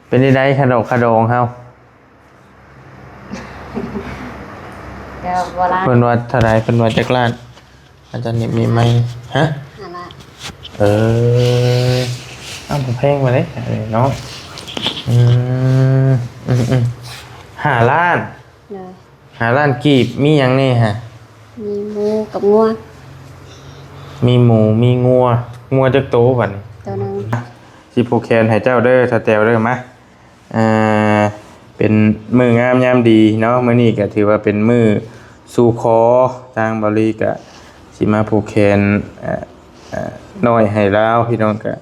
ເປັນຈັ່ງໃດຂະດອກຂະດອງເຮົາ? ກໍບໍ່ຫຼາຍ. ເພິ່ນວ່າເທົ່າໃດ? ເພິ່ນວ່າຈັກລ້ານ? ອາຈານນີ້ມີໄມ? ຮະ? ຫ້າລ້ານ. ເອີ ອ້າວ ບໍ່ແພງປານໃດເນາະ. ອືມ ອືມໆ ຫ້າລ້ານ. ໂດຍ. ຫ້າລ້ານກີບ ມີຫຍັງແດ່ຮະ? ມີໝູກັບງົວ. ມີໝູ ມີງົວ. ງົວຈັກໂຕບັດນີ້? ໂຕໜຶ່ງ. ຊິຜູກແຂນໃຫ້ເຈົ້າເດີ ສາວແຕວເດີ ມາ. ເອີ ເປັນມື້ງາມຍາມດີເນາະ, ມື້ນີ້ກໍຖືວ່າເປັນມື້ສູ່ຂໍ, ທາງເບົາລີກໍຊິມາຜູກແຂນ ເອີ ເອີ ນ້ອຍໃຫ້ລາວ. ພີ່ນ້ອງກໍ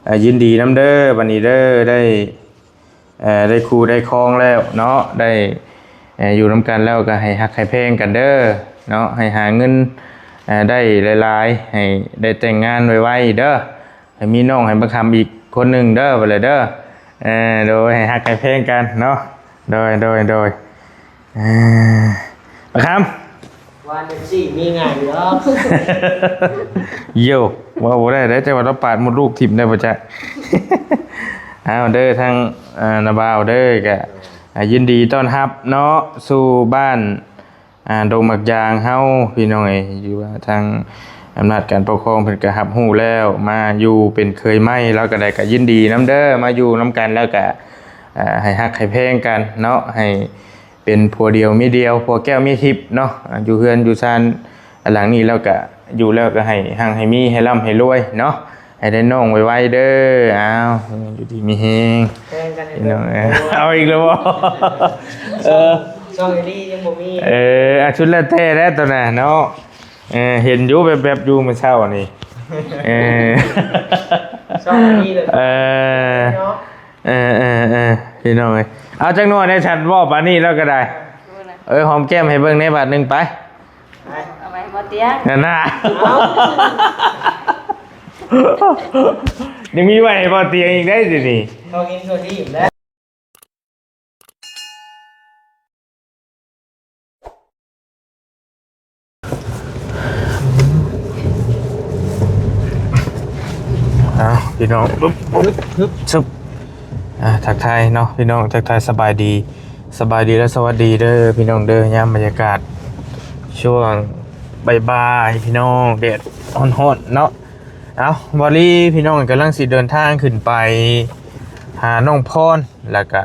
ເອີ ຍິນດີນຳເດີ ບັດນີ້ເດີ ໄດ້ ເອີ ໄດ້ຄູ່ໄດ້ຄອງແລ້ວເນາະ, ໄດ້ ເອີ ຢູ່ນຳກັນແລ້ວກໍໃຫ້ຮັກໃຫ້ແພງກັນເດີເນາະ, ໃຫ້ຫາເງິນ ເອີ ໄດ້ຫຼາຍໆ, ໃຫ້ໄດ້ແຕ່ງງານໄວໆເດີ, ໃຫ້ມີນ້ອງໃຫ້ບັກຄຳອີກຄົນໜຶ່ງເດີ ວ່າແລ້ວເດີ. ເອີ ໂດຍ ໃຫ້ຮັກໃຫ້ແພງກັນເນາະ. ໂດຍ ໂດຍ ໂດຍ. ເອີ ບັກຄຳ ວ່າຈັ່ງຊີ້ມີງ່າຍຢູ່ດອກ. ໂຢ ເວົ້າບໍ່ໄດ້ເດ້ ແຕ່ວ່າລາວປາດມົດລູກຖິ້ມໄດ້ບໍ່ຈັກ. ເອົາເດີ ທາງ ເອີ ນ້າບ່າວເດີ ກະ ອ່າ ຍິນດີຕ້ອນຮັບເນາະ ສູ່ບ້ານ ອ່າ ດົງໝາກຢາງເຮົາ ພີ່ນ້ອງເອີຍ. ຢູ່ວ່າທາງອຳນາດການປົກຄອງເພິ່ນກະຮັບຮູ້ແລ້ວ ມາຢູ່ເປັນເຂີຍໃໝ່ລາວກະໄດ້ ກະຍິນດີນຳເດີ. ມາຢູ່ນຳກັນແລ້ວກະ ອ່າ ໃຫ້ຮັກໃຫ້ແພງກັນເນາະ ໃຫ້ ເປັນຜົວດຽວເມຍດຽວ ຜົວແກ້ວເມຍທິບເນາະ. ອ່າ ຢູ່ເຮືອນຢູ່ຊານຫຼັງນີ້ແລ້ວກະ ຢູ່ແລ້ວກະໃຫ້ຮັ່ງໃຫ້ມີ ໃຫ້ລ່ຳໃຫ້ລວຍເນາະ, ໃຫ້ໄດ້ນ້ອງໄວໆເດີ. ອ້າວ ຢູ່ດີມີແຮງ ແພງກັນ ພີ່ນ້ອງເອີຍ. ເອົາອີກແລ້ວບໍ່? ເອີ ຊ່ອງ ຊ່ອງອີ່ຫຼີຍັງບໍ່ມີ. ເອີ ອ່າ ສຸດແລ້ວແຕ່ແຫຼະໂຕນັ້ນເນາະ. ເອີ ເຫັນຢູ່ແວບໆຢູ່ມື້ເຊົ້ານີ້. ເອີ ຊ່ອງນີ້ເລີຍ ເອີ ເນາະ. ເອີໆໆ ພີ່ນ້ອງເອີຍ ເອົາຈັກໜ່ວຍແດ່ ສັນເວົ້າປານນີ້ແລ້ວກໍໄດ້. ເອີ ຫອມແກ້ມໃຫ້ເບິ່ງແດ່ບາດໜຶ່ງໄປ. ເອົາໄວ້ໃຫ້ບໍ່ຕຽງ ນັ້ນນະ. ຍັງມີໄວ້ໃຫ້ບໍ່ຕຽງອີກໄດ້ ດຽວນີ້ ເຂົາກິນທົ່ວທີບແລ້ວ. ເອົາ ພີ່ນ້ອງ ປຶບ ປຶບ ຊຶບ ອ່າ ທັກທາຍເນາະ ພີ່ນ້ອງ ທັກທາຍສະບາຍດີ ສະບາຍດີ ແລະ ສະຫວັດດີເດີ ພີ່ນ້ອງເດີ. ຍາມບັນຍາກາດຊ່ວງບ່າຍໆ ພີ່ນ້ອງ ແດດຮ້ອນໆເນາະ. ເອົາ ເບົາລີ ພີ່ນ້ອງ ກຳລັງຊິເດີນທາງຂຶ້ນໄປຫານ້ອງພອນ ແລ້ວກະ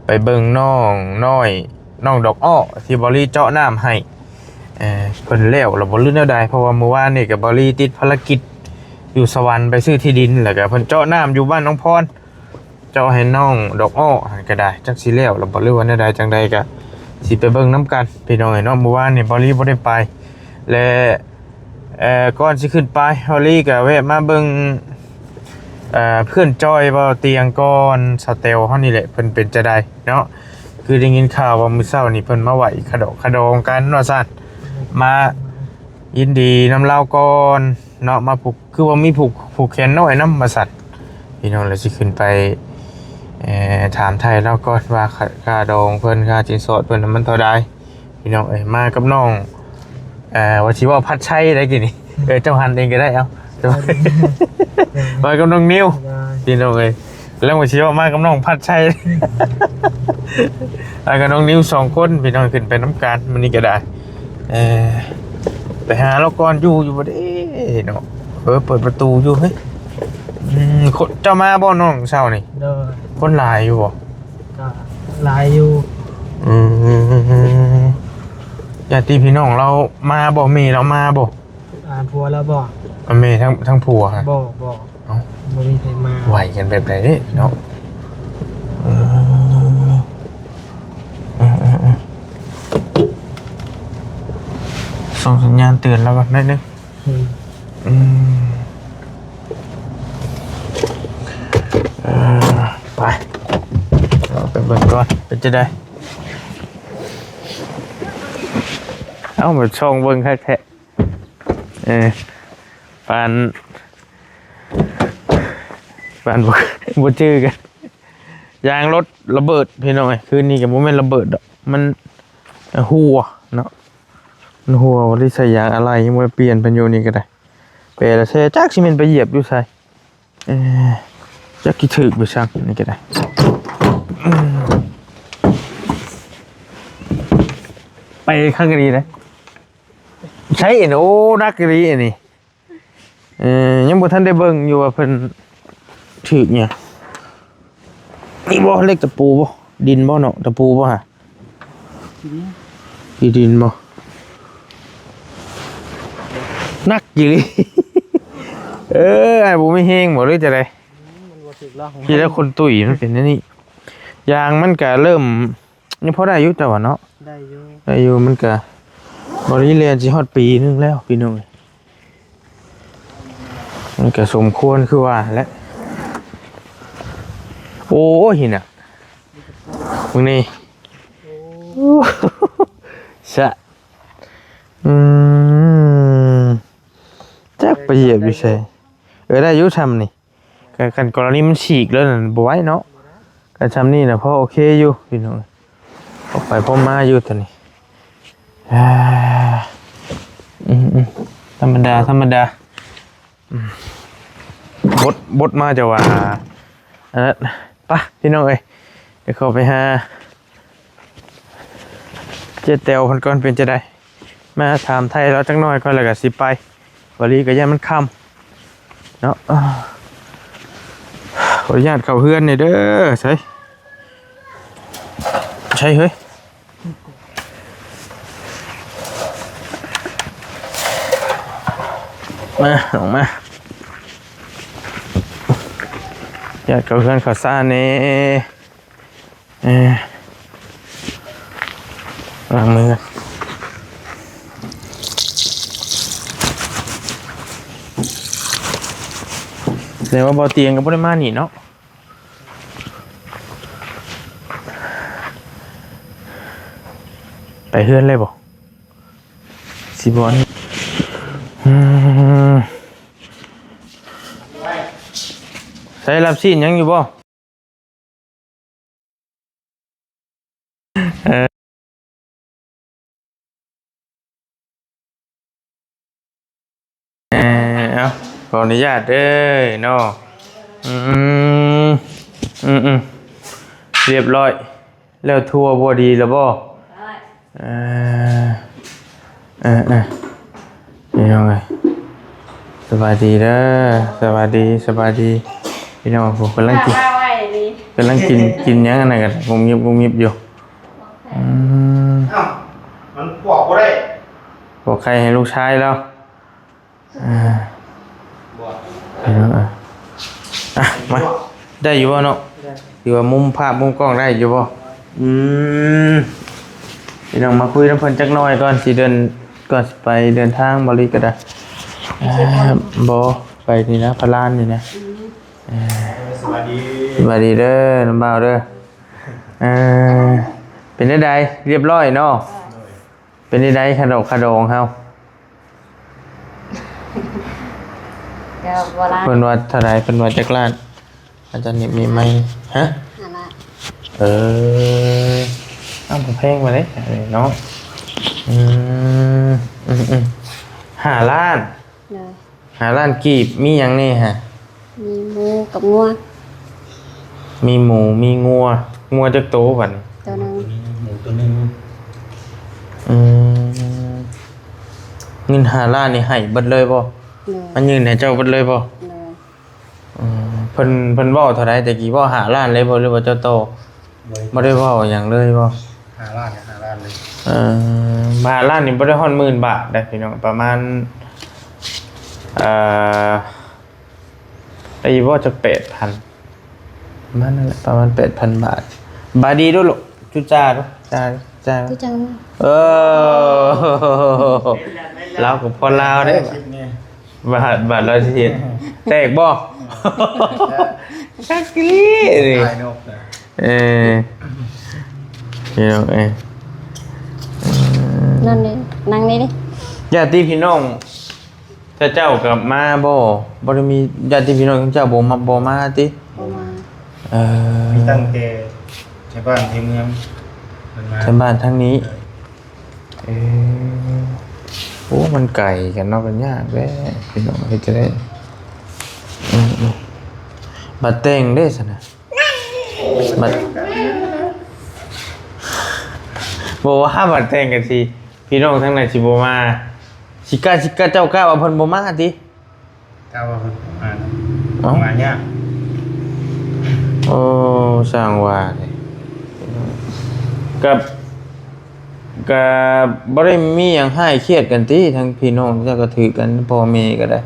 ໄປເບິ່ງນ້ອງນ້ອຍ ນ້ອງດອກອ້ອ ທີ່ເບົາລີເຈາະນ້ຳໃຫ້. ເອີ ເພິ່ນແລ້ວລະບໍ່ ຫຼືແນວໃດ ເພາະວ່າມື້ວານນີ້ກໍເບົາລີຕິດພາລະກິດຢູ່ສະຫວັນ ໄປຊື້ທີ່ດິນ ແລ້ວກໍເພິ່ນເຈາະນ້ຳຢູ່ບ້ານນ້ອງພອນ ເຈາະໃຫ້ນ້ອງດອກອ້ອຫັ້ນກໍໄດ້ ຈັກຊິແລ້ວລະບໍ່ ຫຼືວ່າແນວໃດ. ຈັ່ງໃດກໍຊິໄປເບິ່ງນຳກັນ ພີ່ນ້ອງເອີຍເນາະ. ມື້ວານນີ້ເບົາລີບໍ່ໄດ້ໄປ ແລະ ເອີ ກ່ອນຊິຂຶ້ນໄປ ເບົາລີກໍແວະມາເບິ່ງ ເອີ ເພື່ອນຈ່ອຍເບົາຕຽງກ່ອນ ສາວແຕວເຮົານີ້ແຫຼະ ເພິ່ນເປັນຈັ່ງໃດເນາະ. ຄືໄດ້ຍິນຂ່າວວ່າມື້ເຊົ້ານີ້ເພິ່ນມາໄຫວ້ຂະດອກຂະດອງກັນວ່າຊັ້ນ ມາຍິນດີນຳລາວກ່ອນເນາະ ມາຜູກ ຄືວ່າມີຜູກ ຜູກແຂນນ້ອຍນຳວ່າຊັ້ນ ພີ່ນ້ອງ. ແລ້ວຊິຂຶ້ນໄປ ເອີ ຖາມໄຖ່ລາວກ່ອນວ່າ ຄ່າ ຄ່າດອງເພິ່ນ ຄ່າສິນສອດເພິ່ນ ມັນເທົ່າໃດ ພີ່ນ້ອງເອີຍ. ມາກັບນ້ອງ ເອີ ວ່າຊິເວົ້າພັດໄຊໄດ້ກີ້ນີ້ ເອີ ເຈົ້າຫັນເອງກໍໄດ້. ເອົາ ມາກັບນ້ອງນິວ ພີ່ນ້ອງເອີຍ. ແລ້ວວ່າຊິເວົ້າມາກັບນ້ອງພັດໄຊ ມາກັບນ້ອງນິວສອງຄົນ ພີ່ນ້ອງ ຂຶ້ນໄປນຳກັນມື້ນີ້ກໍໄດ້. ເອີ ໄປຫາລາວກ່ອນ ຢູ່ ຢູ່ບໍ່ເດ້ເນາະ. ເອີ ເປີດປະຕູຢູ່ເຮີ້ຍ. ອືມ ຄົນ ເຈົ້າມາບໍ່ນ້ອງເຊົ້ານີ້? ໂດຍ. ຄົນຫຼາຍຢູ່ບໍ່? ກໍຫຼາຍຢູ່. ອືມ ຍາດຕິພີ່ນ້ອງລາວມາບໍ່? ແມ່ລາວມາບໍ່? ອ່າ ຜົວລາວບໍ່? ແມ່ທາງ ທາງຜົວຫັ້ນ? ບໍ່ ບໍ່. ເອົ້າ ບໍ່ມີໃຜມາ. ໄຫວ້ກັນແບບໃດເດ້ເນາະ? ເອີ ເອີ ເອີ ເອີ ສົ່ງສັນຍານເຕືອນລາວກ່ອນໜ້ອຍໜຶ່ງ. ອືມ ອືມ ເອີ ໄປ ເອົາໄປເບິ່ງກ່ອນ ເປັນຈັ່ງໃດ? ເອົ້າ ມາສ່ອງເບິ່ງຄັກແທ້. ເອີ ປານ ປານບໍ່ ບໍ່ຈື່ກັນ. ຢາງລົດລະເບີດ ພີ່ນ້ອງເອີຍ. ຄືນນີ້ກໍບໍ່ແມ່ນລະເບີດດອກ ມັນຮົ່ວເນາະ ມັນຮົ່ວ. ບໍ່ໄດ້ໃສ່ຢາງອາໄຫຼ່ ຍັງບໍ່ໄດ້ປ່ຽນເພິ່ນຢູ່ນີ້ກໍໄດ້. ແປລະແຊ ຈັກຊິແມ່ນໄປຢຽບຢູ່ໃສ. ເອີ ຈັກຊິຖືກບໍ່ຊ່າງ ນີ້ກໍໄດ້. ໄປຄັກອີ່ຫຼີເດ້. ໃຊ້ອັນ ໂອ້ ໜັກອີ່ຫຼີອັນນີ້. ເອີ ຍັງບໍ່ທັນໄດ້ເບິ່ງຢູ່ວ່າເພິ່ນຖືກຫຍັງ. ນີ້ບໍ່ ເຫຼັກຕະປູບໍ່? ດິນບໍ່ເນາະ? ຕະປູບໍ່ຫະ? ຂີ້ດິນ ຂີ້ດິນບໍ່? ໜັກຢູ່ເດ. ເອີ ອ້າຍບໍ່ມີແຮງບໍ່ ຫຼືຈັ່ງໃດ? ມັນບໍ່ຖືກລອກ ທີ່ແລ້ວຄົນຕຸ້ຍມັນເປັນແນວນີ້. ຢາງມັນກະເລີ່ມ ຍັງພໍໄດ້ຢູ່ ເຈົ້າວ່າເນາະ? ໄດ້ຢູ່ ໄດ້ຢູ່. ມັນກະ ບໍລິແລນຊິຮອດປີໜຶ່ງແລ້ວ ພີ່ນ້ອງເອີຍ. ມັນກະສົມຄວນຄືວ່າແຫຼະ. ໂອ້ຍ ຫັ້ນນະ ເບິ່ງນີ້. ໂອ້ ຊະ ອືມ ຈັກໄປຢຽບຢູ່ໃສ. ເອີ ໄດ້ຢູ່ຊ່ຳນີ້. ກະ ຄັນກໍລະນີມັນສີກແລ້ວນັ້ນບໍ່ໄຫວເນາະ. ກະຊ່ຳນີ້ນະ ພໍໂອເຄຢູ່ພີ່ນ້ອງ. ອອກໄປພໍມາຢູ່ຕອນນີ້. ອາ ອືມໆ ທຳມະດາ ທຳມະດາ. ອືມ ບົດ ບົດມາຈະວ່າ ອັນນັ້ນ. ໄປພີ່ນ້ອງເອີຍ ດຽວເຂົ້າໄປຫາ ເຈ້ແຕວເພິ່ນກ່ອນ ເປັນຈັ່ງໃດ? ມາຖາມໄຖ່ລາວຈັກໜ້ອຍກ່ອນ ແລ້ວກໍຊິໄປ. ບາລີກໍຢ້ານມັນຄ່ຳເນາະ. ຂໍອະນຸຍາດເຂົ້າເຮືອນແດ່ເດີ. ໃສ ໃສເຮີ້ຍ? ມາ ອອກມາ. ຢາດເຂົ້າເຮືອນເຂົ້າຊານແດ່. ເອີ ລ້າງມື. ແຕ່ວ່າບໍ່ຕຽງກໍບໍ່ໄດ້ມານີ້ເນາະ. ໄປເຮືອນເລີຍບໍ່? ຊິບໍ່ອັນ ອືມ ໃສ່ລາບຊີ້ນຍັງຢູ່ບໍ່? ເອີ ເອີ ເອົາ ຂໍອະນຸຍາດເດີເນາະ. ອືມ ອືມ ອືມ ຮຽບຮ້ອຍ. ແລ້ວທົ່ວບໍ່ດີແລ້ວບໍ່? ເອີ ເອີ ເອີ ພີ່ນ້ອງເອີຍ ສະບາຍດີເດີ. ສະບາຍດີ ສະບາຍດີພີ່ນ້ອງ. ໂອ້ ກຳລັງກິນ ກຳລັງກິນ ກິນຫຍັງອັນນັ້ນກັນ ງຸບງິບ ງຸບງິບຢູ່. ອືມ ເອົ້າ ມັນປອກບໍ່ໄດ້ ປອກໄຂ່ໃຫ້ລູກຊາຍລາວ. ອ່າ ພີ່ນ້ອງເອີຍ ອ່ະ ມາ ໄດ້ຢູ່ບໍ່ເນາະ? ໄດ້ ຖືວ່າມຸມພາບມຸມກ້ອງໄດ້ຢູ່ບໍ່? ອືມ ພີ່ນ້ອງມາຄຸຍນຳເພິ່ນຈັກໜ້ອຍກ່ອນ ຊິເດີນ ກ່ອນຊິໄປເດີນທາງ. ບໍ່ລີກໍໄດ້ ອ່າ ບໍ່ ໄປນີ້ນະ ພະລານນີ້ນະ. ອືມ ເອີ ສະບາຍດີ ສະບາຍດີເດີ ນ້ອງບ່າວເດີ. ເອີ ເປັນຈັ່ງໃດ ຮຽບຮ້ອຍເນາະ? ເປັນຈັ່ງໃດ ຄ່າດອກຄ່າດອງເຮົາ? ກໍບໍ່ຫຼາຍ ເພິ່ນວ່າເທົ່າໃດ? ເພິ່ນວ່າຈັກລ້ານ? ອາຈານນີ້ມີໄມ ຮະ? ຫ້າລ້ານ. ເອີ ອ້າວ ບໍ່ແພງປານໃດເນາະ. ອືມ ອືມໆ ຫ້າລ້ານ. ໂດຍ ຫ້າລ້ານກີບ ມີຫຍັງແດ່ຫະ? ມີໝູກັບງົວ. ມີໝູ ມີງົວ. ງົວຈັກໂຕບັດນີ້? ໂຕໜຶ່ງ. ໝູໂຕໜຶ່ງ. ອືມ ເງິນຫ້າລ້ານນີ້ໃຫ້ເບິດເລີຍບໍ່? ໂດຍ ມາຍື່ນໃຫ້ເຈົ້າເບິດເລີຍບໍ່? ໂດຍ. ອືມ ເພິ່ນ ເພິ່ນເວົ້າເທົ່າໃດແຕ່ກີ້? ເວົ້າຫ້າລ້ານເລີຍບໍ່ ຫຼືວ່າເຈົ້າຕໍ່? ບໍ່ໄດ້ເວົ້າຫຍັງເລີຍບໍ່? ຫ້າລ້ານ ຫ້າລ້ານເລີຍ. ເອີ ຫ້າລ້ານນີ້ບໍ່ໄດ້ຮອດໝື່ນບາດເດ້ພີ່ນ້ອງ ປະມານ ເອີ ໄດ້ຢູ່ບໍ່ຈັກແປດພັນ ປະມານນັ້ນແຫຼະ ປະມານແປດພັນບາດ. ບາຍດີດູລູກ ຈຸຈາດູ ຈາ ຈາ ເອີ ລາວກໍພໍລາວເດ້. ບາດ ບາດລາວຊິເຮັດແຕກບໍ່? ແຕກ ຄັກອີ່ຫຼີນີ້. ເອີ ພີ່ນ້ອງເອີຍ ເອີ ນັ້ນນີ້ ນັ່ງນີ້ດິ. ຍາດຕິພີ່ນ້ອງເຈົ້າກໍມາບໍ່? ບໍ່ໄດ້ມີຍາດຕິພີ່ນ້ອງເຈົ້າບໍ່ມາ ບໍ່ມາຕິ? ບໍ່ມາ. ເອີ ມີຕັ້ງແຕ່ແຖວບ້ານແຖວເມືອງເພິ່ນມາ ແຖວບ້ານທາງນີ້. ເອີ ໂອ້ ມັນໄກກັນເນາະ ກໍຍາກແຫຼະພີ່ນ້ອງ ເຮັດຈັ່ງໃດ? ອືມໆ ບັດແຕ່ງເດ້ຊັ້ນນະ ບັດ ບໍ່ວ່າບັດແຕ່ງກັນຊິ ພີ່ນ້ອງທາງນັ້ນຊິບໍ່ມາ ຊິກະ ຊິກະ ເຈົ້າກະວ່າເພິ່ນບໍ່ມາຕິ? ກະວ່າເພິ່ນບໍ່ມາ ເອົ້າ ມາຍາກ. ໂອ້ ຊ່າງວ່າເດ ກະ ກະບໍ່ໄດ້ມີຫຍັງຮ້າຍຄຽດກັນຕິ ທັງພີ່ນ້ອງເຈົ້າກະຖືກກັນ ພໍ່ແມ່ກະໄດ້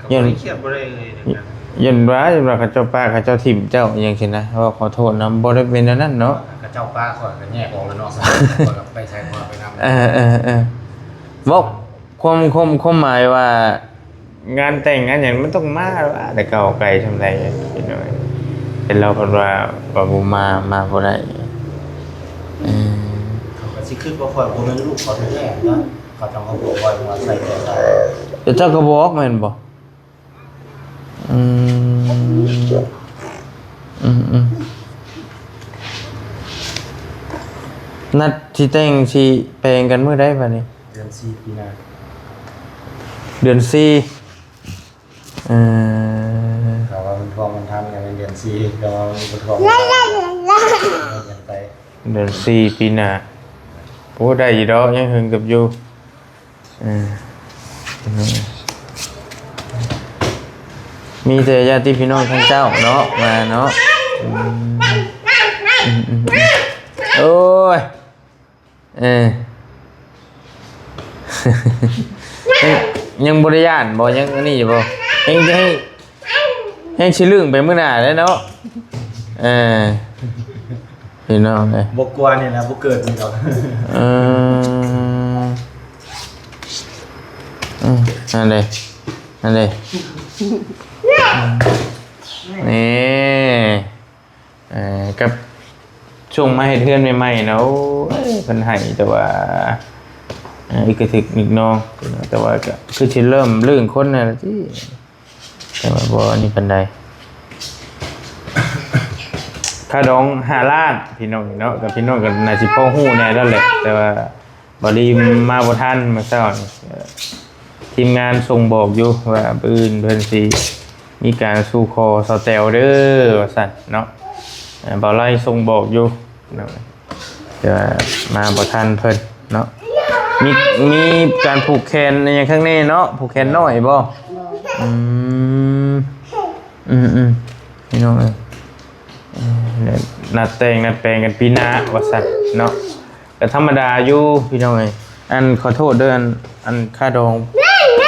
ກະບໍ່ໄດ້ຄຽດ ບໍ່ໄດ້ເລີຍນະ ຢ້ານວ່າ ຢ້ານວ່າເຂົາເຈົ້າປະເຂົາເຈົ້າຖິ້ມເຈົ້າຫຍັງຊີ້ນະ ເວົ້າຂໍໂທດນຳ ບໍ່ໄດ້ເປັນແນວນັ້ນເນາະ. ເຂົາເຈົ້າປະຂ້ອຍກະແຍກອອກແລ້ວເນາະ ຂ້ອຍກະໄປໃສຂ້ອຍໄປນຳ. ເອີໆໆ ເວົ້າຄວາມ ຄວາມ ຄວາມໝາຍວ່າ ງານແຕ່ງງານຫຍັງມັນຕ້ອງມາແລ້ວ ແຕ່ເກົ່າໄກສ່ຳໃດ ພີ່ນ້ອງ ເຫັນລາວເພິ່ນວ່າ ວ່າບໍ່ມາ ມາບໍ່ໄດ້. ເອີ ເຂົາກະຊິຄຶດວ່າຂ້ອຍບໍ່ແມ່ນລູກເຂົາແທ້ໆນະ ເຂົາຈັ່ງມາບອກວ່າໃສ່ແຕ່ ແຕ່ເຈົ້າກະບອກແມ່ນບໍ່? ອືມ ອືມໆ ນັດຊິແຕ່ງຊິແປງກັນມື້ໃດບາດນີ້? ເດືອນສີ່ປີໜ້າ ເດືອນສີ່. ເອີ ຖ້າວ່າມັນທວງມັນທັນກະແມ່ນເດືອນສີ່ ແຕ່ວ່າມັນບໍ່ທວງມັນທັນ ເດືອນສີ່ປີໜ້າ. ໂອ້ ໄດ້ຢູ່ດອກ ຍັງເຖິງກັບຢູ່. ເອີ ມີແຕ່ຍາດຕິພີ່ນ້ອງທາງເຈົ້າເນາະ ມາເນາະ. ອືມ ໂອ້ຍ ເອີ ຍັງ ຍັງບໍ່ໄດ້ຢ້ານບໍ່? ຍັງອັນນີ້ຢູ່ບໍ່? ຍັງ ຍັງ ຍັງຊິລຶ້ງໄປມື້ໜ້າແລ້ວເນາະ. ເອີ ພີ່ນ້ອງເອີຍ ບໍ່ກົວນີ້ແຫຼະ ບໍ່ເກີດນີ້ດອກ. ເອີ ອືມ ນັ້ນເດ້ ນັ້ນເດ້ ນີ້ ເອີ ກັບຊ່ວງມາເຮັດເຮືອນໃໝ່ໆນະ ໂອ້ຍ ເພິ່ນໃຫ້ແຕ່ວ່າ ເອີ ອຶກກະທຶກນຶກນອງ ແຕ່ວ່າກະຄືຊິເລີ່ມເລື່ອງຄົນນັ້ນລະຕິ ແຕ່ວ່າບໍ່ອັນນີ້ປານໃດ. ຄ່າດອງຫ້າລ້ານ ພີ່ນ້ອງເນາະ ກະພີ່ນ້ອງກະໜ້າຊິພໍຮູ້ແດ່ແລ້ວແຫຼະ ແຕ່ວ່າ ບໍ່ດີມາບໍ່ທັນມື້ເຊົ້ານີ້ ທີມງານສົ່ງບອກຢູ່ວ່າມື້ອື່ນເພິ່ນຊິມີການສູ່ຂໍສາວແຕວເດີວ່າຊັ້ນເນາະ. ເອີ ບ່າວໄລສົ່ງບອກຢູ່ເນາະ ແຕ່ວ່າມາບໍ່ທັນເພິ່ນເນາະ. ມີ ມີການຜູກແຂນອີ່ຫຍັງຂ້າງໃນເນາະ ຜູກແຂນນ້ອຍບໍ່? ອືມ ອືມໆ ພີ່ນ້ອງເອີຍ ເອີ ນັດແຕ່ງນັດແປງກັນປີໜ້າວ່າຊັ້ນເນາະ. ກະທຳມະດາຢູ່ພີ່ນ້ອງເອີຍ. ອັນ ຂໍໂທດເດີ ອັນ ອັນຄ່າດອງ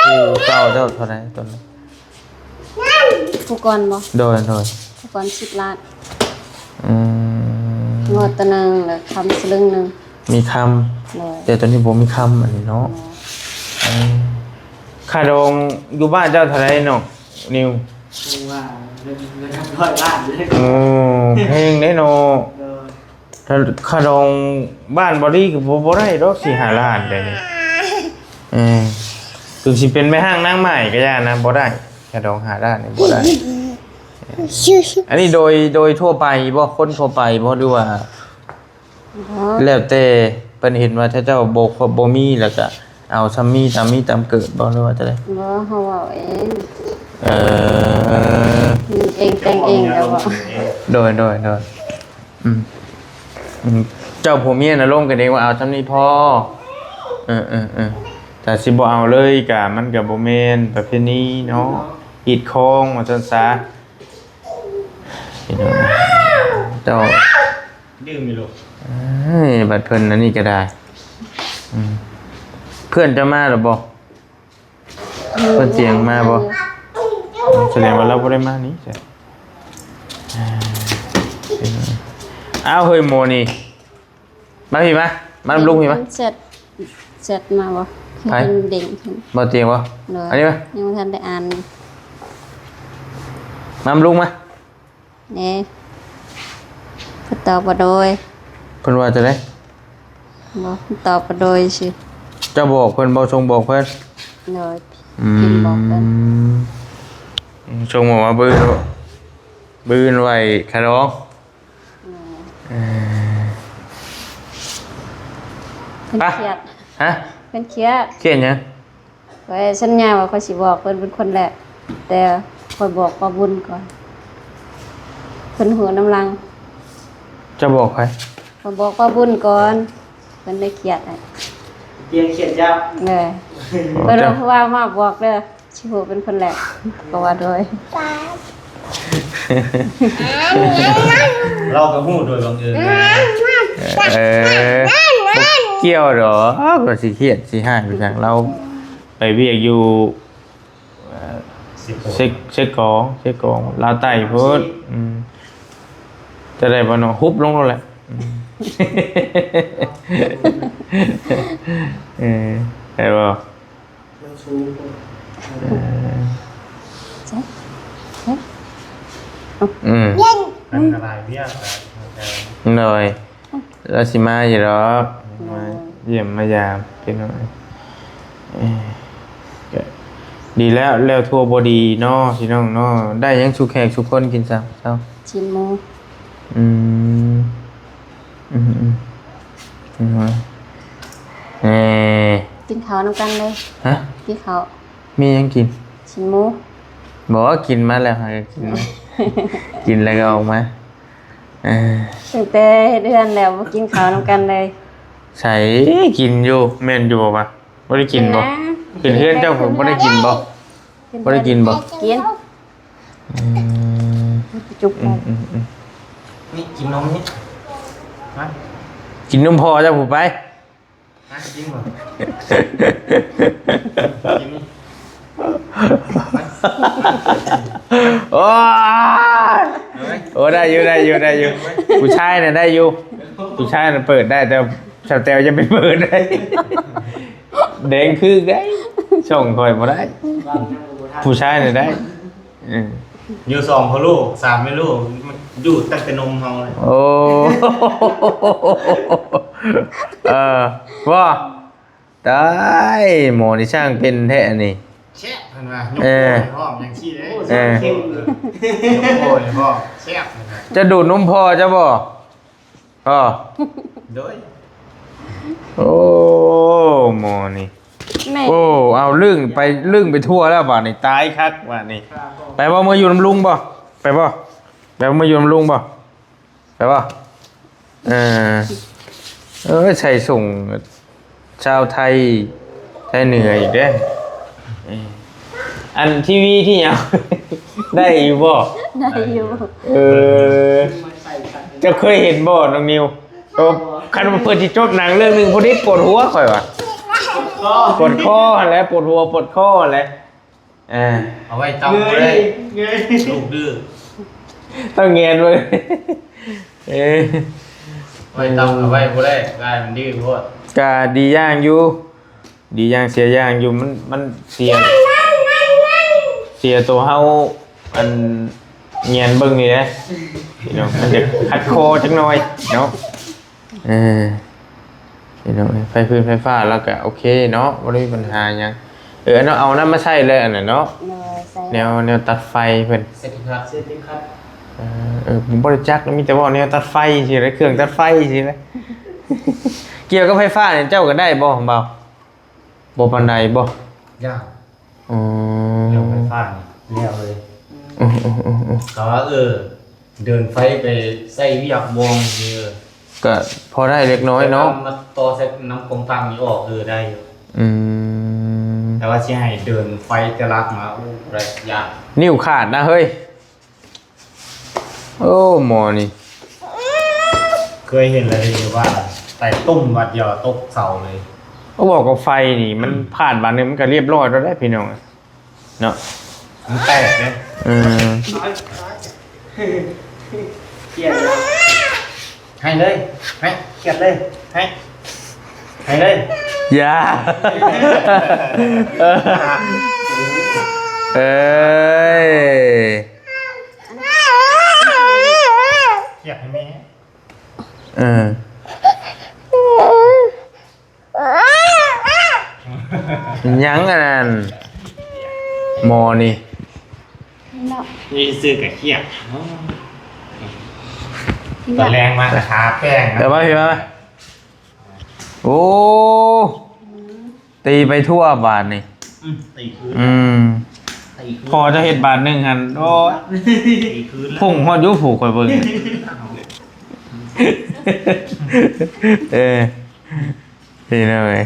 ຜູ້ເກົ່າເຈົ້າເທົ່າໃດຕອນນັ້ນ? ຜູ້ກ່ອນບໍ່? ໂດຍ ໂດຍ ຜູ້ກ່ອນສິບລ້ານ. ອືມ ງວດໂຕໜຶ່ງ ແລ້ວຄຳສະລຶງໜຶ່ງ ມີຄຳ. ໂດຍ ແຕ່ຕອນນີ້ບໍ່ມີຄຳອັນນີ້ເນາະ. ໂດຍ ອືມ ຄ່າດອງຢູ່ບ້ານເຈົ້າເທົ່າໃດນ້ອງ? ນິວ ວ່າເງິນ ເງິນຮ້ອຍລ້ານເດ້. ໂອ້ ແພງເດ້ເນາະ. ໂດຍ ຖ້າຄ່າດອງບ້ານບໍ່ດີກະບໍ່ ບໍ່ໄດ້ດອກ ສີ່ຫ້າລ້ານເດ້ນີ້. ເອີ ເຖິງຊິເປັນແມ່ຮ້າງນາງໝ້າຍກະຢ່ານະ ບໍ່ໄດ້ ຄ່າດອງຫ້າລ້ານນີ້ບໍ່ໄດ້. ອັນນີ້ໂດຍ ໂດຍທົ່ວໄປບໍ່? ຄົນທົ່ວໄປບໍ່ ຫຼືວ່າ ອໍ ແລ້ວແຕ່ເພິ່ນເຫັນວ່າເຈົ້າບໍ່ ບໍ່ມີ ແລ້ວກະເອົາຊ່ຳມີຕາມມີຕາມເກີດບໍ່ ຫຼືວ່າຈັ່ງໃດ? ບໍ່ ເຮົາເວົ້າເອງ. ເອີ ເອງແຕ່ງເອງກະເວົ້າ. ໂດຍ ໂດຍ ໂດຍ ອືມ ອືມ ເຈົ້າຜົວເມຍນະລົມກັນເອງວ່າເອົາຊ່ຳນີ້ພໍ. ເອີ ເອີ ເອີ ຖ້າຊິບໍ່ເອົາເລີຍກະມັນກະບໍ່ແມ່ນປະເພນີເນາະ ຮີດຄອງວ່າຊັ້ນສາ. ພີ່ນ້ອງ ເຈົ້າ ດື່ມຢູ່ລູກ. ເອີຍ ບັດເພິ່ນອັນນີ້ກະໄດ້. ອືມ ເພື່ອນເຈົ້າມາແລ້ວບໍ່? ເພິ່ນສຽງມາບໍ່? ສະແດງວ່າລາວບໍ່ໄດ້ມານີ້. ອ້າວ ເຮີ້ຍ ໂມນີ້ ມາພີ້ມາ ມານຳລຸງພີ້ມາ. ແຊັດ ແຊັດມາບໍ່? ໃຜ? ເຫັນເດ້ງຂຶ້ນ. ບໍ່ຕຽງບໍ່? ໂດຍ ອັນນີ້ມາ ຍັງບໍ່ທັນໄດ້ອ່ານຢູ່. ມານຳລຸງມາ. ເອີ ເພິ່ນຕອບວ່າໂດຍ. ເພິ່ນວ່າຈັ່ງໃດ? ບໍ່ ເພິ່ນຕອບວ່າໂດຍຊື່. ເຈົ້າບອກເພິ່ນບໍ່? ສົ່ງບອກເພິ່ນ. ໂດຍ ອືມ ພິມບອກເພິ່ນ. ອືມ ສົ່ງບອກວ່າບຶດ ບຶດໄວ້ຄ່າດອງ. ເອີ ເອີ ເພິ່ນຄຽດ. ຮະ? ເພິ່ນຄຽດ. ຄຽດຫຍັງ? ຂ້ອຍສັນຍາວ່າຂ້ອຍຊິບອກເພິ່ນເປັນຄົນແລກ ແຕ່ຂ້ອຍບອກປ້າບຸນກ່ອນ ເພິ່ນຮູ້ນຳຫຼັງ. ເຈົ້າບອກໃຜ? ຂ້ອຍບອກປ້າບຸນກ່ອນ. ພິ່ນໄດ້ຄຽດ ຕຽງຄຽດເຈົ້າ ເອີ ເພິ່ນວ່າມາບອກເດີ ຊິຮູ້ເປັນຄົນແລກ ກໍວ່າໂດຍ ລາວກໍຮູ້ໂດຍບັງເອີນ ເອີ ບໍ່ກ່ຽວດອກ ວ່າຊິຄຽດຊິຮ້າຍໄປຫຍັງ ລາວໄປວຽກຢູ່ ເອີ ເຊັກ ເຊັກກອງ ເຊັກກອງ ລາວໃຕ້ພຸ້ນ ອືມ ຈະໄດ້ບໍ່ເນາະ ຮຸບລົງໂລດແຫຼະ ອືມ ເອີ ໄດ້ບໍ່? ເອີ ອືມ ອັນຕະລາຍວຽກ ໂດຍ ລາວຊິມາຢູ່ດອກ ມາຢ້ຽມມາຢາມ ເປັນຫຍັງ ເອີ ກະດີແລ້ວ ແລ້ວທົ່ວບໍ່ດີເນາະ ພີ່ນ້ອງເນາະ ໄດ້ຫຍັງສູ່ແຂກສູ່ຄົນກິນຊະ ເຈົ້າ? ຊີ້ນໝູ ອືມ ອືມ ອືມ ເອີ ກິນເຂົ້ານຳກັນເລີຍ ຮະ? ກິນເຂົ້າ ມີຫຍັງກິນ? ຊີ້ນໝູ ບໍ່ ກິນມາແລ້ວ ຫາກໍກິນມາ ກິນແລ້ວກໍອອກມາ ເອີ ຕັ້ງແຕ່ເຮັດເຮືອນແລ້ວ ບໍ່ກິນເຂົ້ານຳກັນເລີຍ ໃສ ກິນຢູ່ ແມ່ນຢູ່ບໍ່ວະ? ບໍ່ໄດ້ກິນບໍ່? ກິນນະ ຂຶ້ນເຮືອນເຈົ້າບໍ່ໄດ້ກິນບໍ່? ກິນ ບໍ່ໄດ້ກິນບໍ່? ກິນ ອືມ ຈຸບ ອືມ ອືມ ອືມ ນີ້ກິນນົມນີ້ ມາ ກິນນົມພໍ່ເຈົ້າພຸ້ນໄປ ມາກິນບໍ່? ກິນນີ້ ໂອ້ຍ ເອົາໄວ້ ໂອ້ ໄດ້ຢູ່ ໄດ້ຢູ່ ໄດ້ຢູ່ ເອົາໄວ້ ຜູ້ຊາຍນະໄດ້ຢູ່ ຜູ້ຊາຍນະເປີດໄດ້ ແຕ່ສາວແຕວຢ່າໄປເປີດໄດ້ ແດງຄືກໄດ້ ຊ່ອງຂ້ອຍບໍ່ໄດ້ ຜູ້ຊາຍນະໄດ້ ເອີ ຢູ່ສອງພໍ່ລູກ ສາມແມ່ລູກ ຢູ່ຕັ້ງແຕ່ນົມເຮົາເລີຍ ໂອ້ ເອີ ບໍ່ ຕາຍ ໝໍນີ້ຊ່າງເປັນແທ້ອັນນີ້ ແຊບ ເພິ່ນວ່າ ຍົກ ເອີ ໂປ້ໃຫ້ພ້ອມ ຈັ່ງຊີ້ເດ້ ເອີ ໂອ້ໃຫ້ພ້ອມ ແຊບ ເພິ່ນວ່າ ຈະດູດນົມພໍ່ເຈົ້າບໍ່? ອໍ ໂດຍ ໂອ້ ໝໍນີ້ ແມ່ ໂອ້ ເອົາລຶ້ງໄປ ລຶ້ງໄປທົ່ວແລ້ວບາດນີ້ ຕາຍຄັກບາດນີ້ ໄປບໍ່? ເມືອຢູ່ນຳລຸງບໍ່? ໄປບໍ່? ໄປບໍ່? ເມືອຢູ່ນຳລຸງບໍ່? ໄປບໍ່? ເອີ ເອີ ໃສ່ສົ່ງ ຊາວໄທ ໄທເໜືອອີກເດ້ ເອີ ອັນທີວີທີ່ຫຍັງ ໄດ້ຢູ່ບໍ່? ໄດ້ຢູ່ ເອີ ເຈົ້າເຄີຍເຫັນບໍ່ນ້ອງນິວ? ໂອ້ ຄັນວ່າເພິ່ນຊິຈົບໜັງເລື່ອງໜຶ່ງ ພໍດີປວດຫົວຂ້ອຍວ່າ ປວດຄໍຫັ້ນແຫຼະ ປວດຫົວປວດຄໍຫັ້ນແຫຼະ ອ່າ ເອົາໄວ້ຕຳບໍ່ໄດ້ ເງີຍ ລູກດື້ ຕ້ອງແງນເບິ່ງ ເອີ ໄວ້ຕຳເອົາໄວ້ບໍ່ໄດ້ ກາຍມັນດື້ໂພດ ກະດີຢ່າງຢູ່ ດີຢ່າງເສຍຢ່າງຢູ່ ມັນ ມັນເສຍ ເສຍໂຕເຮົາ ອັນ ແງນເບິ່ງນີ້ແຫຼະ ພີ່ນ້ອງ ມັນຈະຂັດຄໍຈັກໜ້ອຍເນາະ. ເອີ ພີ່ນ້ອງເອີຍ ໄຟຟືນໄຟຟ້າລາວກະໂອເຄເນາະ ບໍ່ໄດ້ມີບັນຫາຫຍັງ. ເອີ ເອົາ ເອົານັ້ນມາໃສ່ເລີຍ ອັນນັ້ນເນາະ ໂດຍ ໃສ່ ແນວ ແນວຕັດໄຟເພິ່ນ ເຊັດຕິງຄັດ ເຊັດຕິງຄັດ ເອີ ເອີ ບໍ່ໄດ້ຈັກ ມີແຕ່ເວົ້າແນວຕັດໄຟຊື່ແຫຼະ ເຄື່ອງຕັດໄຟຊື່ແຫຼະ. ກ່ຽວກັບໄຟຟ້ານີ້ເຈົ້າກໍໄດ້ບໍ່ ບ່າວ? ບໍ່ປານໃດບໍ່? ຍາກ. ອໍ ເລື່ອງໄຟຟ້ານີ້ແລ້ວເລີຍ. ເອີ ເອີ ເອີ ເອີ ເຂົາວ່າ ເອີ ເດີນໄຟໄປໃຊ້ວຽກບ່ອນນີ້ ເອີ ກະພໍໄດ້ເລັກນ້ອຍເນາະ ແຕ່ວ່າມາຕໍ່ໃສ່ນຳກົງຕັງນີ້ອອກ ເອີ ໄດ້ຢູ່. ອືມ ແຕ່ວ່າຊິໃຫ້ເດີນໄຟແຕ່ຫຼັກມາ ໂອ້ ບໍ່ໄດ້ ຍາກ. ນິ້ວຂາດນະເຮີ້ຍ. ໂອ້ ໝໍນີ້ ເຄີຍເຫັນແລ້ວເດ້ວ່າ ໄປຕຸ້ມບາດດຽວຕົກເສົາເລີຍ. ເວົ້າກັບໄຟນີ້ ມັນພາດບາດໜຶ່ງ ມັນກໍລຽບຮ້ອຍແລ້ວເດ້ ພີ່ນ້ອງເນາະ ມັນແຕກເດ້. ເອີ ຄຽດເລີຍ ໃຫ້ເລີຍ ໃຫ້ ຄຽດເລີຍ ໃຫ້ ໃຫ້ເລີຍ ຢ່າ ເອີຍ. ຄຽດໃຫ້ແມ່ ເອີ ຫຍັງອັນນັ້ນ ໝໍນີ້ ເນາະ ນີ້ຊື່ກະຄຽດ ຕອນແລງມາກະທາແປ້ງ ເດີມາ ພີ່ມາ. ໂອ້ ຕີໄປທົ່ວບາດນີ້. ອືມ ຕີຄືນ ອືມ ຕີຄືນ ພໍຈະເຮັດບາດໜຶ່ງຫັ້ນ ໂອ້ຍ ຕີຄືນ ພຸ້ງຮອດຢູ່ຜູ້ຂ້ອຍເບິ່ງ ເອີ ພີ່ນ້ອງເອີຍ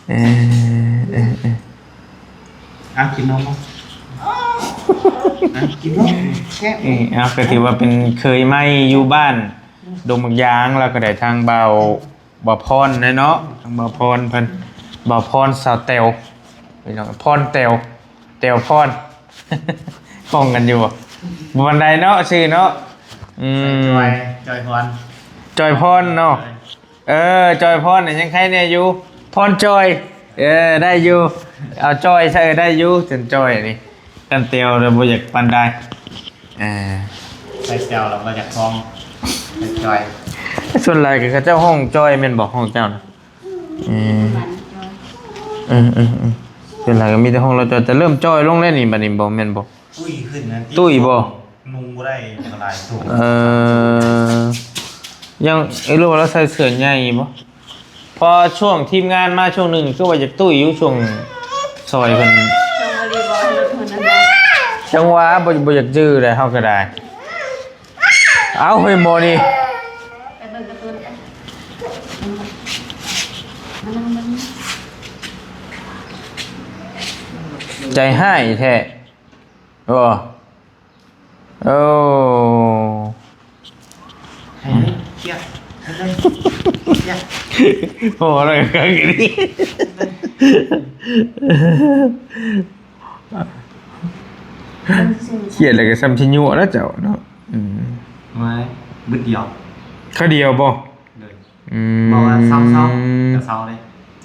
ເອີ ເອີ ເອີ ອ່ະ ກິນນົມບໍ່? ອ່ະ ກິນນົມແຊບ. ເອີ ເອົາ ກໍຖືວ່າເປັນເຂີຍໃໝ່ຢູ່ບ້ານດົງໝາກຢາງ ແລ້ວກໍໄດ້ທາງບ່າວ ບ່າວພອນແຫຼະເນາະ ທາງບ່າວພອນເພິ່ນ ບ່າວພອນສາວແຕວ ພີ່ນ້ອງ ພອນແຕວ ແຕວພອນ ປ້ອງກັນຢູ່ບໍ່? ບໍ່ປານໃດເນາະ ຊື່ເນາະ ອືມ ຈອຍ ຈອຍພອນ ຈອຍພອນເນາະ ເອີ ຈອຍພອນນີ້ຍັງໄຄແດ່ຢູ່ ພອນຈອຍ ເອີ ໄດ້ຢູ່ ເອົາຈອຍຊະ ເອີ ໄດ້ຢູ່ ຈົນຈອຍນີ້ ຄັນແຕວແລ້ວບໍ່ຢາກປານໃດ ເອີ ໄປແຊວແລ້ວບໍ່ຢາກຮ້ອງ ໄປຈອຍ ສ່ວນຫຼາຍກໍເຂົາເຈົ້າຮ້ອງຈອຍແມ່ນບໍ່ ຫ້ອງເຈົ້ານະ? ເອີ ເອີ ເອີ ເອີ ສ່ວນຫຼາຍກໍມີແຕ່ຮ້ອງລາວຈອຍ ແຕ່ເລີ່ມຈອຍລົງແລ້ວນີ້ ບັດນີ້ບໍ່ແມ່ນບໍ່? ຕຸ້ຍຂຶ້ນນະ ຕຸ້ຍບໍ່? ນຸ່ງບໍ່ໄດ້ຫຼາຍໂຕ ເອີ ຍັງ ເອີ ຫຼືວ່າລາວໃສ່ເສື້ອໃຫຍ່ບໍ່? ເພາະຊ່ວງທີມງານມາຊ່ວງໜຶ່ງ ຄືວ່າຢາກຕຸ້ຍຢູ່ ຊ່ວງຊອຍເພິ່ນ ຊ່ວງບໍລິບອນລົດເພິ່ນນັ້ນນະ ຈັ່ງວ່າບໍ່ ບໍ່ຢາກຈື່ໃດ ເຮົາກໍໄດ້ ເອົ້າ ເຮີ້ຍ ໝໍນີ້ ໄປເບິ່ງກາຕູນກັນ ໃຈຮ້າຍແທ້ ໂອ້ ໂອ້ ໃຫ້ເລີຍ ຄຽດ ໃຫ້ເລີຍ ຄຽດ ພໍແລ້ວ ຄຽດແລ້ວກໍຊ່ຳຊິຍົວະແລ້ວເຈົ້າເນາະ ອືມ ວ່າບຶດດຽວ ຄາວດຽວບໍ່? ໂດຍ ອືມ ບອກວ່າເຊົາໆ ກໍເຊົາເດ້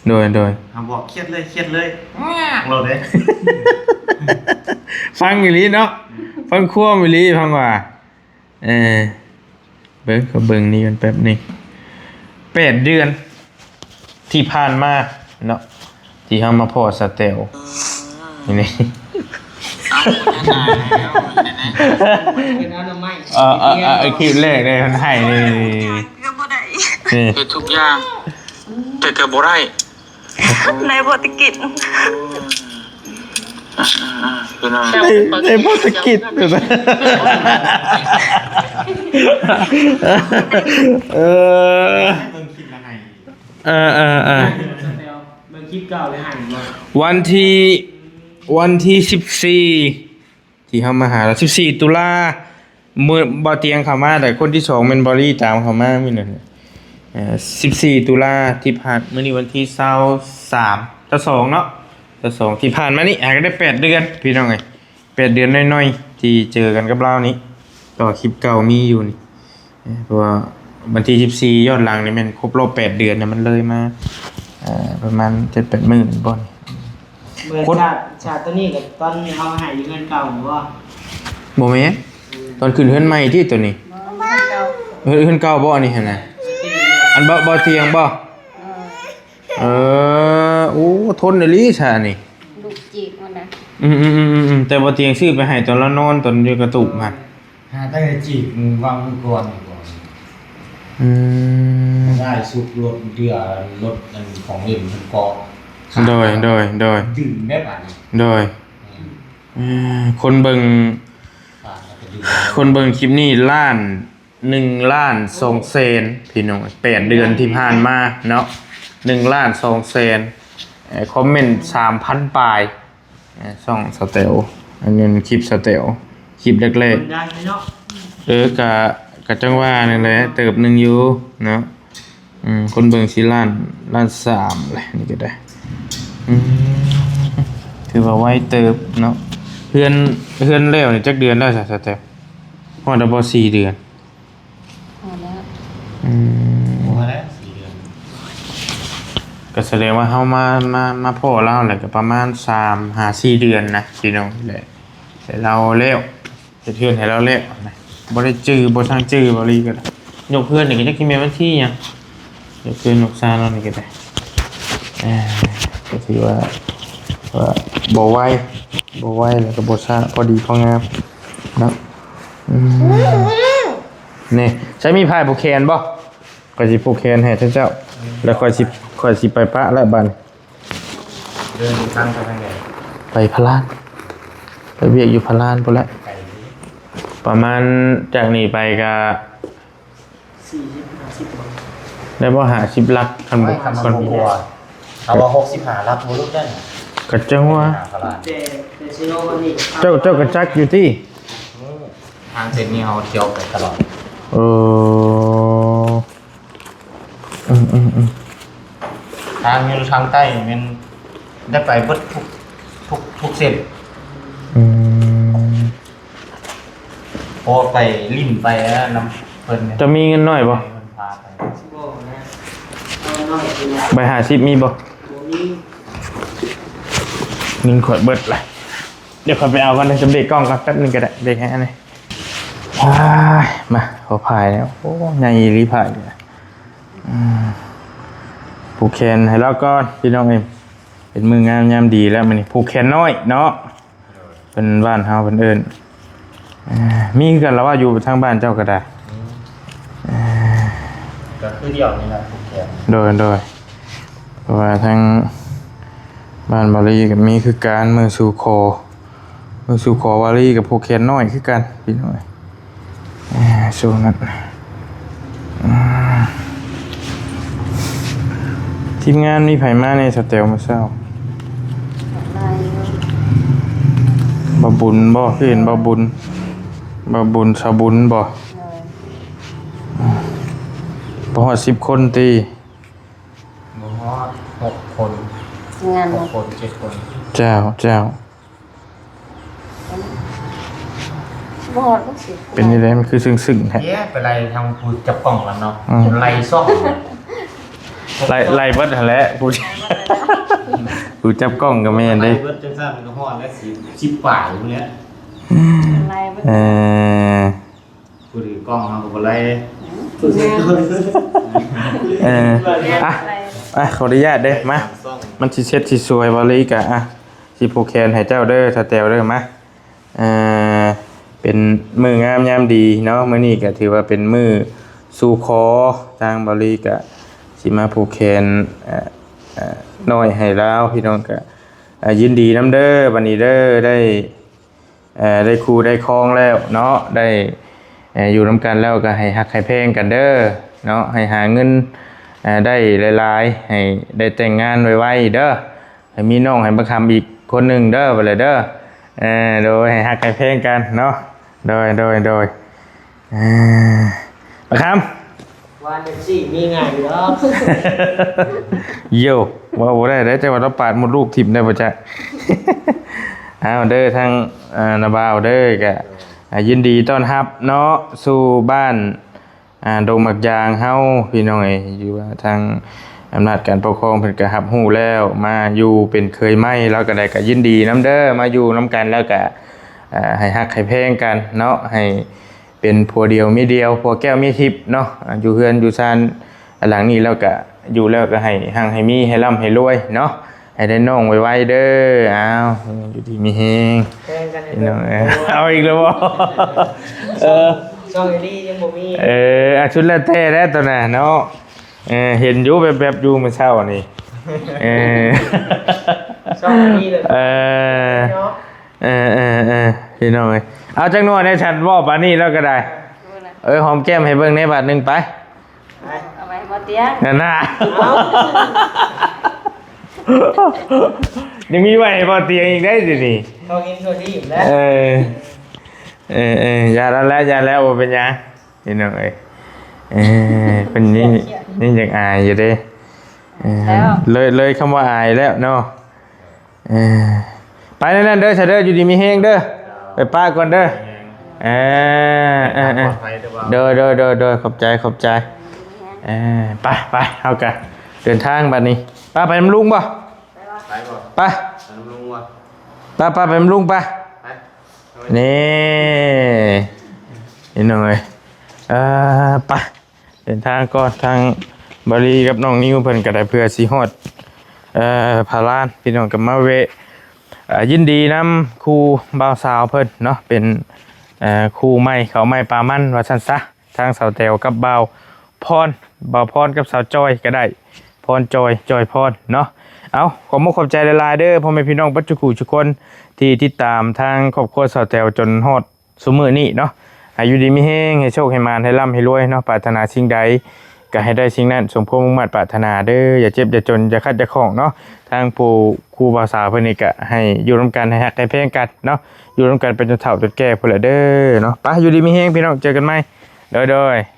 ໂດຍ ໂດຍ ເຮົາບອກຄຽດເລີຍ ຄຽດເລີຍ ໂລດເດ້ ຟັງອີ່ຫຼີເນາະ ອືມ ຟັງຄວາມອີ່ຫຼີ ຟັງວ່າ ເອີ ເບິ່ງ ຂໍເບິ່ງນີ້ກ່ອນແປັບໜຶ່ງ ແປດເດືອນທີ່ຜ່ານມາເນາະ ທີ່ເຮົາມາພໍ້ສາວແຕວ ອືມ ນີ້ ເອົາ ເປັນອະນາໄມ ເອີ ເອີ ເອີ ຄລິບແລກເດ້ ເພິ່ນໃຫ້ນີ້ ກໍບໍ່ໄດ້ ນີ້ ເຮັດທຸກຢ່າງ ແຕ່ກໍບໍ່ໄດ້ ໃນບົດຕະກິດ ອ່າໆ ໃນ ໃນບົດຕະກິດ ເອີ ເບິ່ງຄລິບແລ້ວໃຫ້ ເອີ ເອີ ເອີ ເບິ່ງຄລິບເກົ່າແລ້ວໃຫ້ບໍ່? ວັນທີ ວັນທີສິບສີ່ ທີ່ເຮົາມາຫາລາວ ສິບສີ່ ຕຸລາ ມື້ບ່າວຕຽງເຂົ້າມາ ແລ້ວຄົນທີສອງແມ່ນບ່າວລີຕາມເຂົ້າມາມື້ນັ້ນ ເອີ ສິບສີ່ ຕຸລາທີ່ຜ່ານ ມື້ນີ້ວັນທີຊາວສາມ ຊາວສອງເນາະ ຊາວສອງ ທີ່ຜ່ານມານີ້ ຫາກໍໄດ້ແປດເດືອນ ພີ່ນ້ອງເອີຍ ແປດເດືອນໜ້ອຍໆ ທີ່ເຈີກັນກັບລາວນີ້ ແຕ່ວ່າຄລິບເກົ່າມີຢູ່ນີ້ ເພາະວ່າວັນທີສິບສີ່ ຍ້ອນຫຼັງນີ້ແມ່ນຄົບຮອບແປດເດືອນນະ ມັນເລີຍມາ ເອີ ປະມານເຈັດແປດມື້ນີ້ບໍ່ນີ້ ເບິ່ງ ຄົນ ຊາດ ຊາດໂຕນີ້ກໍຕອນເຮົາໃຫ້ຢູ່ເຮືອນເກົ່າບໍ່? ບໍ່ແມ່ນ ອືມ ຕອນຂຶ້ນເຮືອນໃໝ່ຕິໂຕນີ້ ບໍ່ ເຮືອນເກົ່າ ເຮືອນ ເຮືອນເກົ່າບໍ່ອັນນີ້ຫັ້ນນະ ອັນບໍ່ ບໍ່ຕຽງບໍ່? ເອີ ເອີ ໂອ້ ທົນອີ່ຫຼີຊະອັນນີ້ ລູກຈີບມັນນະ ອືມໆໆໆ ແຕ່ບໍ່ຕຽງຊື້ໄປໃຫ້ຕອນລາວນອນ ຕອນຢູ່ກະຕູບຫັ້ນ ຫາຕັ້ງແຕ່ຈີບວັງກ່ອນນີ້ກ່ອນ ອືມ ໄດ້ຊຸກລົດເດືອ ລົດອັນຂອງຫຼິ້ນມັນເກາະ ໂດຍ ໂດຍ ໂດຍ ດຶງແບບອັນນີ້ ໂດຍ ອືມ ເອີ ຄົນເບິ່ງ ຄົນເບິ່ງຄລິບນີ້ລ້ານ ໜຶ່ງລ້ານສອງແສນ ພີ່ນ້ອງ ແປດເດືອນທີ່ຜ່ານມາເນາະ ໜຶ່ງລ້ານສອງແສນ ເອີ ຄອມເມັນສາມພັນປາຍ ເອີ ຊ່ອງສາວແຕວ ອັນນີ້ຄລິບສາວແຕວ ຄລິບແລກໆ ເອີ ກະ ກະຈັ່ງວ່ານັ້ນແຫຼະ ເຕີບໜຶ່ງຢູ່ເນາະ ອືມ ຄົນເບິ່ງສີ່ລ້ານ ລ້ານສາມແຫຼະ ນີ້ກໍໄດ້ ອືມ ຖືວ່າໄວເຕີບເນາະ ເຮືອນ ເຮືອນແລ້ວນີ້ຈັກເດືອນແລ້ວຊະ ສາວແຕວ? ຮອດແລ້ວບໍ່ ສີ່ເດືອນ? ຮອດແລ້ວ ອືມ ຮອດແລ້ວສີ່ເດືອນ ກໍສະແດງວ່າເຮົາມາ ມາ ມາພໍ້ລາວແລ້ວກໍປະມານສາມຫາສີ່ເດືອນນະ ພີ່ນ້ອງ ແຫຼະ ແຕ່ລາວແລ້ວ ເຮັດເຮືອນໃຫ້ລາວແລ້ວນະ ບໍ່ໄດ້ຈື່ ບໍ່ຊ່າງຈື່ ເວົ້າອີ່ຫຼີກໍໄດ້ ຍົກເຮືອນນີ້ກໍຈັກຊິແມ່ນວັນທີຫຍັງ ຍົກເຮືອນຍົກຊານລາວນີ້ກໍໄດ້ ເອີ ກໍຖືວ່າ ວ່າບໍ່ໄວ ບໍ່ໄວ ແລ້ວກໍບໍ່ຊ້າ ພໍດີພໍງາມເນາະ ອືມ ນີ້ ໃຊ້ມີຜ້າຜູກແຂນບໍ່? ຂ້ອຍຊິຜູກແຂນໃຫ້ເຈົ້າ ແລ້ວຂ້ອຍຊິ ຂ້ອຍຊິໄປປະແລ້ວບັດນີ້ ເດີນທາງໄປທາງໃດ? ໄປພະລານ ໄປວຽກຢູ່ພະລານພຸ້ນແຫຼະ ໄກຢູ່ ປະມານຈາກນີ້ໄປກະ ສີ່ສິບ ຫ້າສິບ ບໍ່ ໄດ້ບໍ່ ຫ້າສິບຫຼັກ ຄັນບໍ່ ໄດ້ ຄັນບໍ່ ຄັນບໍ່ ກວ່າ ເອົາວ່າຫົກສິບຫ້າຫຼັກບໍ່ຫຼຸດໄດ້ນະ ກໍຈັ່ງວ່າ ຫ້າຕະລາງ ແຕ່ ແຕ່ຊິເນາະ ວັນນີ້ ເຈົ້າ ເຈົ້າກໍຈັກຢູ່ຕິ? ໂອ້ ທາງເສັ້ນນີ້ເຮົາທ່ຽວໄປຕະຫຼອດ ເອີ ອືມໆໆ ທາງຢູ່ທາງໃຕ້ແມ່ນໄດ້ໄປເບິດທຸກ ທຸກ ທຸກເສັ້ນ ອືມ ເພາະວ່າໄປຫຼິ້ນໄປນຳເພິ່ນ ເຈົ້າມີເງິນໜ້ອຍບໍ່? ເພິ່ນພາໄປ ບໍ່ນະ ເອົາໜ້ອຍ ໃບຫ້າສິບມີບໍ່? ບໍ່ມີ ເງິນຂ້ອຍເບິດລະ ດຽວຂ້ອຍໄປເອົາກ່ອນເດີ ຈະເບກກ້ອງກ່ອນ ແປັບໜຶ່ງກໍໄດ້ ເບກໃຫ້ອັນນີ້ ອ້າຍ ມາ ຂໍພາຍແລ້ວ ໂອ້ ໃຫຍ່ອີ່ຫຼີພາຍນີ້ນະ ອືມ ຜູກແຂນໃຫ້ລາວກ່ອນ ພີ່ນ້ອງເອີຍ ເປັນມື້ງາມຍາມດີແລ້ວມື້ນີ້ ຜູກແຂນນ້ອຍເນາະ ເພິ່ນ ບ້ານເຮົາເພິ່ນເອີ້ນ ເອີ ມີຄືກັນລະວ່າ ຢູ່ທາງບ້ານເຈົ້າກໍໄດ້ ອືມ ເອີ ກໍຄືດຽວນີ້ລະ ຜູກແຂນ ໂດຍ ໂດຍ ເພາະວ່າທາງບ້ານບາລີກໍມີຄືກັນ ມື້ສູ່ຂໍ ມື້ສູ່ຂໍວາລີກໍຜູກແຂນນ້ອຍຄືກັນ ພີ່ນ້ອງ ເອີ ຊ່ວງນັ້ນ ອືມ ທີມງານມີໃຜມາແດ່ ສະແຕວ ມື້ເຊົ້າ? ຫຼາຍຢູ່ ບ່າວບຸນບໍ່? ຄືເຫັນບ່າວບຸນ ບ່າວບຸນ ສາວບຸນບໍ່? ໂດຍ ບໍ່ຮອດສິບຄົນຕິ? ບໍ່ຮອດຫົກຄົນ ງານຫົກຄົນ ເຈັດຄົນ ເຈົ້າ ເຈົ້າ ບໍ່ຮອດຫົກສິບ ເປັນຈັ່ງໃດ ມັນຄືຊຶ້ງໆແທ້? ເອີ ໄປໄລ່ທາງຜູ້ຈັບກ້ອງລະເນາະ ອືມ ໄລ່ຊ່ອງ ໄລ່ ໄລ່ເບິດຫັ້ນແຫຼະ ຜູ້ ຜູ້ຈັບກ້ອງກໍແມ່ນເດ້ ໄລ່ເບິດຈັ່ງຊັ້ນກໍຮອດແລ້ວ ສິບ ສິບປາຍພຸ້ນແຫຼະ ໄລ່ເບິດ ເອີ ຜູ້ຖືກ້ອງເຮົາກໍບໍ່ໄລ່ ເອີ ອ່ະ ອ່ະ ຂໍອະນຸຍາດເດີ ມາ ມັນຊິເຊັດຊິສວຍ ວາລີກະ ອ່ະ ຊິຜູກແຂນໃຫ້ເຈົ້າເດີ ສະແຕວເດີ ມາ ເອີ ເປັນມື້ງາມຍາມດີເນາະ ມື້ນີ້ກະຖືວ່າເປັນມື້ສູ່ຂໍ ທາງວາລີກະຊິມາຜູກແຂນ ເອີ ເອີ ນ້ອຍໃຫ້ລາວ ພີ່ນ້ອງກະ ເອີ ຍິນດີນຳເດີ ບັດນີ້ເດີ ໄດ້ ເອີ ໄດ້ຄູ່ໄດ້ຄອງແລ້ວເນາະ ໄດ້ ເອີ ຢູ່ນຳກັນແລ້ວກໍໃຫ້ຮັກໃຫ້ແພງກັນເດີເນາະ ໃຫ້ຫາເງິນ ເອີ ໄດ້ຫຼາຍໆ ໃຫ້ໄດ້ແຕ່ງງານໄວໆເດີ ໃຫ້ມີນ້ອງໃຫ້ບັກຄຳອີກຄົນໜຶ່ງເດີ ບັດນີ້ເດີ ເອີ ໂດຍ ໃຫ້ຮັກໃຫ້ແພງກັນເນາະ ໂດຍ ໂດຍ ໂດຍ ເອີ ບັກຄຳ ວ່າຈັ່ງຊີ້ມີງ່າຍຢູ່ດອກ ໂຢ ເວົ້າບໍ່ໄດ້ເດ້ ແຕ່ວ່າລາວປາດມົດລູກຖິ້ມໄດ້ບໍ່ຈັກ ເອົາເດີ ທາງ ເອີ ນ້າບ່າວເດີ ກະ ອ່າ ຍິນດີຕ້ອນຮັບເນາະ ສູ່ບ້ານ ອ່າ ດົງໝາກຢາງເຮົາ ພີ່ນ້ອງເອີຍ ຢູ່ວ່າທາງອຳນາດການປົກຄອງເພິ່ນກະຮັບຮູ້ແລ້ວ ມາຢູ່ເປັນເຂີຍໃໝ່ ລາວກະໄດ້ ກະຍິນດີນຳເດີ ມາຢູ່ນຳກັນແລ້ວກະ ອ່າ ໃຫ້ຮັກໃຫ້ແພງກັນເນາະ ໃຫ້ ເປັນຜົວດຽວເມຍດຽວ ຜົວແກ້ວເມຍທິບເນາະ ອ່າ ຢູ່ເຮືອນຢູ່ຊານຫຼັງນີ້ແລ້ວກະ ຢູ່ແລ້ວກະໃຫ້ຮັ່ງໃຫ້ມີ ໃຫ້ລ່ຳໃຫ້ລວຍເນາະ ໃຫ້ໄດ້ນ້ອງໄວໆເດີ ອ້າວ ຢູ່ດີມີແຮງ ແພງກັນ ພີ່ນ້ອງເອີຍ ເອົາອີກແລ້ວບໍ່? ເອີ ຊ່ອງ ຊ່ອງອີ່ຫຼີຍັງບໍ່ມີ ເອີ ອ່ະ ສຸດແລ້ວແຕ່ແຫຼະໂຕນັ້ນເນາະ ເອີ ເຫັນຢູ່ແວບໆຢູ່ມື້ເຊົ້ານີ້ ເອີ ຊ່ອງອີ່ຫຼີເລີຍ ເອີ ເນາະ ເອີໆໆ ພີ່ນ້ອງເອີຍ ເອົາຈັກໜ່ວຍແດ່ ສັນເວົ້າປານນີ້ແລ້ວກໍໄດ້ ເອີ ຫອມແກ້ມໃຫ້ເບິ່ງແດ່ບາດໜຶ່ງໄປ ໄປ ເອົາໄວ້ໃຫ້ບໍ່ຕຽງ ນັ້ນນະ ເອົາ ຍັງມີໄວ້ໃຫ້ບໍ່ຕຽງອີກໄດ້ດຽວນີ້ ເຂົາເຫັນຕົວທີ່ຢູ່ແລ້ວ ເອີ ເອີໆ ຢ່າແລ້ວ ຢ່າແລ້ວ ບໍ່ເປັນຫຍັງ ພີ່ນ້ອງເອີຍ ເອີ ເພິ່ນຍັງ ຍັງຢາກອາຍຢູ່ເດ້ ເອີ ເລີຍ ເລີຍຄຳວ່າອາຍແລ້ວເນາະ ເອີ ໄປແນວນັ້ນເດີ ຊະເດີ ຢູ່ດີມີແຮງເດີ ໄປປະກ່ອນເດີ ເອີ ເອີ ເອີ ໂດຍ ໂດຍ ໂດຍ ໂດຍ ຂອບໃຈ ຂອບໃຈ ເອີ ໄປ ໄປ ເຮົາກະເດີນທາງບັດນີ້ ໄປ ໄປນຳລຸງບໍ່? ໄປບໍ່? ໄປ ໄປນຳລຸງບໍ່? ໄປ ໄປ ໄປນຳລຸງໄປ ໄປ ນີ້ ນີ້ໜ້ອຍ ເອີ ໄປ ເດີນທາງກ່ອນ ທາງບາລີກັບນ້ອງນິວເພິ່ນກໍໄດ້ ເພື່ອຊິຮອດ ເອີ ພະລານ ພີ່ນ້ອງກໍມາແວະ ເອີ ຍິນດີນຳຄູ່ບ່າວສາວເພິ່ນເນາະ ເປັນ ເອີ ຄູ່ໃໝ່ເຂົ້າໃໝ່ປາມັນວ່າຊັ້ນຊະ ທາງສາວແຕວກັບບ່າວພອນ ບ່າວພອນກັບສາວຈອຍກໍໄດ້ ພອນຈອຍ ຈອຍພອນເນາະ ເອົາ ຂໍມຸກຂອບໃຈຫຼາຍໆເດີ ພໍ່ແມ່ພີ່ນ້ອງເບິດທຸກຜູ້ທຸກຄົນ ທີ່ຕິດຕາມທາງຄອບຄົວສາວແຕວຈົນຮອດ ຊຸມມື້ນີ້ເນາະ ໃຫ້ຢູ່ດີມີແຮງ ໃຫ້ໂຊກໃຫ້ໝານ ໃຫ້ລ່ຳໃຫ້ລວຍເນາະ ປາດຖະໜາສິ່ງໃດ ກໍໃຫ້ໄດ້ສິ່ງນັ້ນ ສົມຄວາມມຸ່ງມາດປາດຖະໜາເດີ. ຢ່າເຈັບ ຢ່າຈົນ ຢ່າຂັດ ຢ່າຂ້ອງເນາະ. ທາງຜູ້ ຄູບ່າວສາວເພິ່ນນີ້ກໍໃຫ້ຢູ່ນຳກັນ ໃຫ້ຮັກໃຫ້ແພງກັນເນາະ ຢູ່ນຳກັນໄປຈົນເຖົ້າຈົນແກ່ພຸ້ນແຫຼະເດີເນາະ. ໄປ ຢູ່ດີມີແຮງພີ່ນ້ອງ ເຈີກັນໃໝ່ ໂດຍໆ.